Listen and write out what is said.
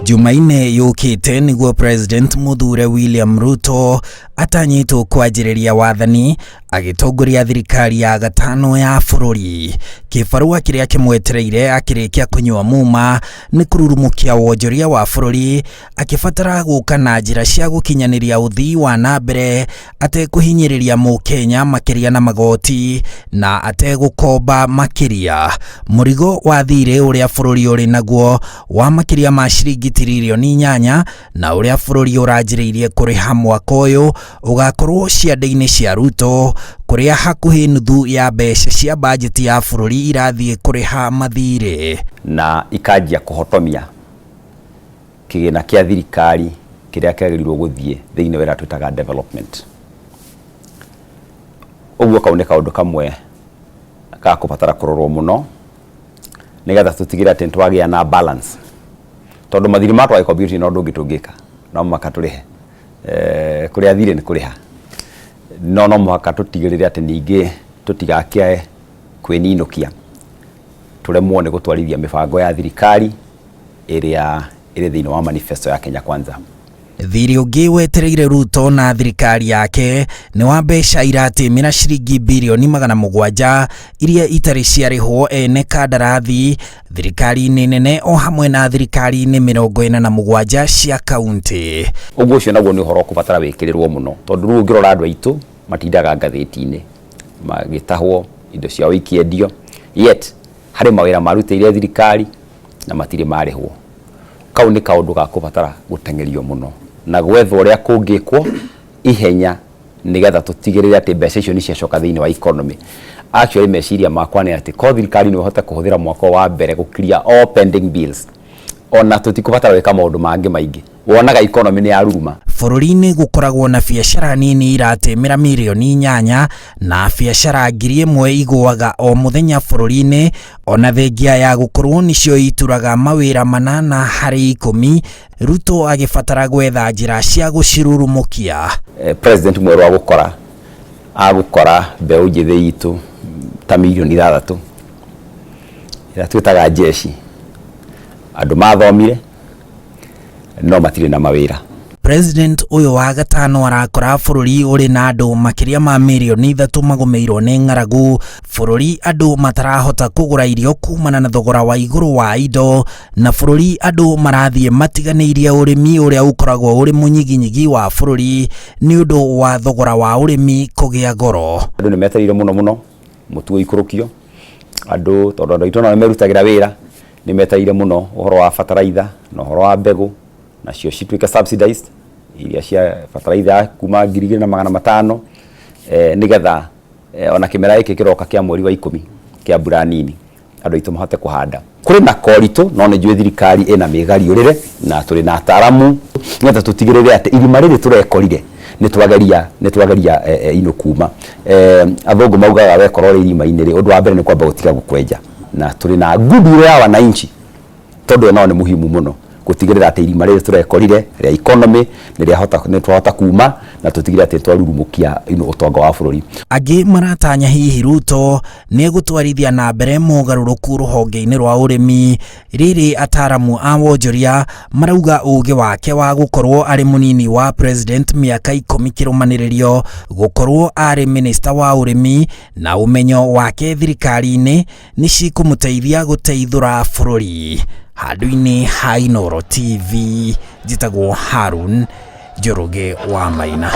Jumaine yũkĩte nĩguo President mũthure William Ruto atanyĩtwo kwanjĩrĩria wathani agĩtongoria thirikari ya gatano ya bũrũri. Kĩbarũa kĩrĩa kĩmwetereire akĩrĩkia kũnyua muma nĩ kũrurumũkia wonjoria wa bũrũri akĩbatara gũka na njĩra cia gũkinyanĩria ũthii wa na mbere atekũhinyĩrĩria mũkenya makĩria na magoti na ategũkomba makĩria. Mũrigo wa thirĩ ũrĩa bũrũri ũrĩ naguo wa makĩria ma ciringi tiririoni 8 na ũrĩa bũrũri ũranjĩrĩirie kũrĩha mwaka ũyũ ũgakorwo ciande-inĩ cia Ruto, kũrĩa hakuhĩ nuthu ya mbeca cia bajeti ya bũrũri irathiĩ kũrĩha mathirĩ. Na ikanjia kũhotomia kĩgĩna kĩa thirikari kĩrĩa kĩagĩrĩirwo gũthiĩ thĩinĩ wa ĩrĩa twĩtaga development. Ũguo kau nĩ kaũndũ kamwe ga kũbatara kũrorwo mũno nĩgetha tũtigĩrĩre atĩ nĩtwagĩa na balance, tondũ mathirĩ ma twagĩkomba gũtirĩ na ũndũ ũngĩ tũngĩka no mũhaka tũrĩhe. Kũrĩa thirĩ nĩ kũrĩha, no no mũhaka tũtigĩrĩre atĩ ningĩ tũtigakĩae kwĩninũkia tũremwo nĩ gũtwarithia mĩbango ya thirikari ĩrĩa ĩrĩ thĩinĩ wa manifesto ya Kenya Kwanza. Thirĩ ũngĩ wetereire Ruto na thirikari yake nĩ wa mbeca iratĩmĩra ciringi birioni 700 iria itarĩ ciarĩhwo ene kandarathi thirikari-inĩ nene o hamwe na thirikari-inĩ 47 cia kaunti. Ũguo ũcio naguo nĩ ũhoro ũkũbatara wĩkĩrĩrwo mũno, tondũ rĩu ũngĩrora andũ aitũ matindaga ngathĩti-inĩ magĩtahwo indo ciao ikĩendio, yet harĩ mawĩra marutĩire thirikari na matirĩ marĩhwo. Kau nĩ kaũndũ ga kũbatara gũteng'erio mũno na gwethwo ũrĩa kũngĩkwo ihenya nĩgetha tũtigĩrĩre atĩ mbeca icio nĩ ciacoka thĩinĩ wa economy. Actually meciria makwa nĩ atĩ ko thirikari no ĩhote kũhũthĩra mwaka ũyũ wa mbere gũ clear all pending bills, ona tũtikũbatara gwĩka maũndũ mangĩ maingĩ, wonaga economy nĩ yaruruma. Bũrũri-inĩ gũkoragwo na biacara nini iratĩmĩra mirioni 8 na biacara 1,000 igũaga o mũthenya bũrũri-inĩ, ona thengia ya gũkorwo nĩcio ituraga mawĩra 8 harĩ 10, Ruto agĩbatara gwetha njĩra cia gũcirurumũkia. President mwerũ agũkora mbeũ njĩthĩ itũ ta mirioni 6 ĩrĩa twĩtaga jeshi, andũ mathomire no matirĩ na mawĩra. President ũyũ wa gatano arakora bũrũri ũrĩ na andũ makĩria ma mirioni 3 magũmĩirwo nĩ ng'aragu, bũrũri andũ matarahota kũgũra irio kumana na thogora wa igũrũ wa indo, na bũrũri andũ marathiĩ matiganĩirie ũrĩmi ũrĩa ũkoragwo ũrĩ mũnyiginyigi wa bũrũri nĩ ũndũ wa thogora wa ũrĩmi kũgĩa goro. Andũ nĩ metereire mũno mũno mũtu ũikũrũkio, andũ tondũ andũ aitũ nao nĩ merutagĩra wĩra, nĩ metereire mũno ũhoro wa bataraitha na ũhoro wa mbegũ, nacio cituĩke subsidized, iria cia bataraitha kuma 2,500, nĩgetha ona kĩmera gĩkĩ kĩroka kĩa mweri wa 10 kĩa mbura nini andũ aitũ mahote kũhanda. Kũrĩ na koritũ, no nĩ njũĩ thirikari ĩna mĩgariũrĩre na tũrĩ na ataramu nĩgetha tũtigĩrĩre atĩ irima rĩrĩ tũrekorire nĩ twageria ino kuma. Athũngũ maugaga wekora ũrĩ irima-inĩ rĩ, ũndũ wa mbere nĩ kwamba gũtiga gũkwenja, na tũrĩ na goodwill ya wananchi tondũ nao nĩ muhimu mũno gũtigĩrĩra atĩ irima rĩrĩ tũrekorire rĩa economy nĩ twahota kuma na tũtigĩrĩre atĩ twarurumũkia ino ũtonga wa bũrũri. Angĩ maratanya hihi Ruto nĩ egũtwarithia na mbere mogarũrũku rũhonge-inĩ rwa ũrĩmi, rĩrĩ ataramu a wonjoria marauga ũgĩ wake wa gũkorwo arĩ mũnini wa president mĩaka 10 kĩrũmanĩrĩrio, gũkorwo arĩ minister wa ũrĩmi na ũmenyo wake thirikari-inĩ nĩ cikũmũteithia gũteithũra bũrũri. Handũ-inĩ ha Inooro TV, njĩtagwo Harun Njoroge wa Maina.